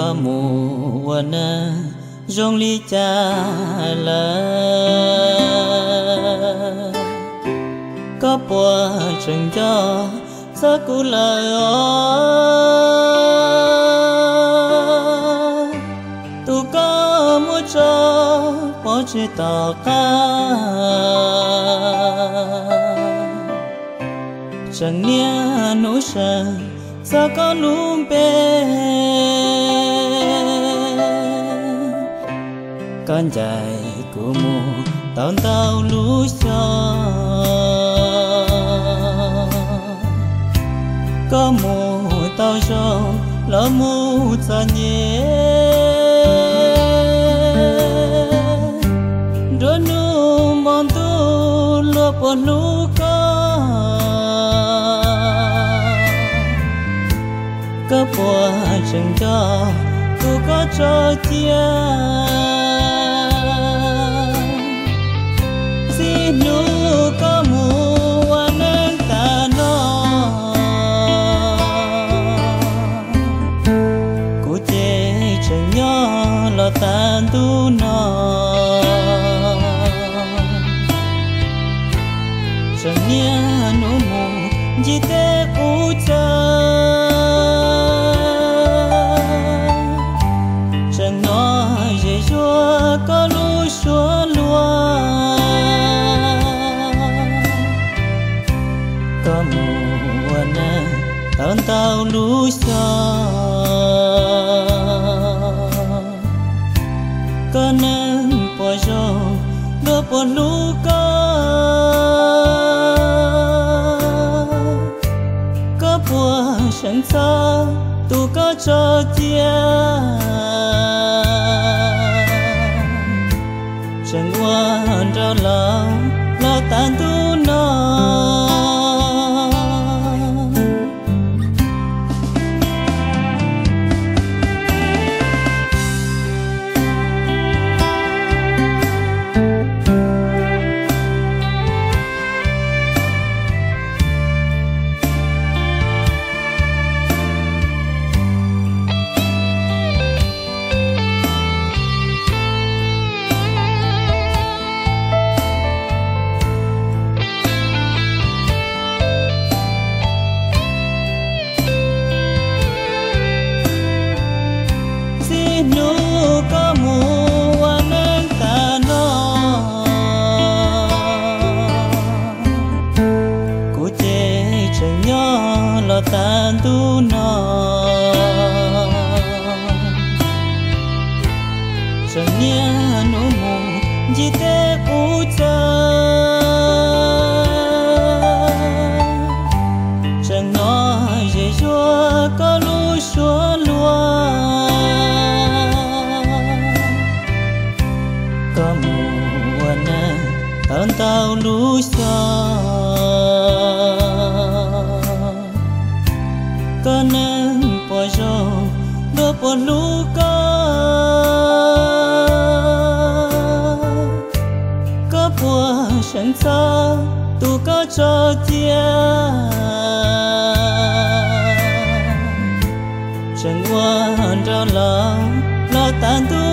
Koj mus ua neej zoo li cas lawm? Koj puas tseem nco txog kuv lawm os? Tus koj muab tso pov tseg tom qab, tseem niaj hnub seev txog koj lub npe. Koj ncaim kuv mus tau ntau lub xyoo, koj mus tau zaug los mus txom nyem. Nruab hnub hmo ntuj luag puas hlub koj? Koj puas tseem nco tus koj tso cia? Txij hnub koj mus ua neej tas no, kuv ces tseem nyob los tas ntu no. Tseem niaj hnub mus ncig tej qub chaw, tseem hnov zej zuag koj lub suab luag. Koj mus ua neej tau ntau lub xyoo, koj neej puas zoo, luag puas hlub koj? Koj puas seev txog tus koj tso cia? Tseem ua nraug laus los tas ntu no. Txij hnub koj mus ua neej tas no, kuv ces tseem nyob los tas ntu no. Tseem niaj hnub mus ncig tej qub chaw, tseem hnov zej zuag koj lub suab luag. Koj mus ua neej tau ntau lub xyoo, koj neej puas zoo, luag puas hlub koj? Koj puas seev txog tus koj tso cia? Tseem ua nraug laus los tas ntu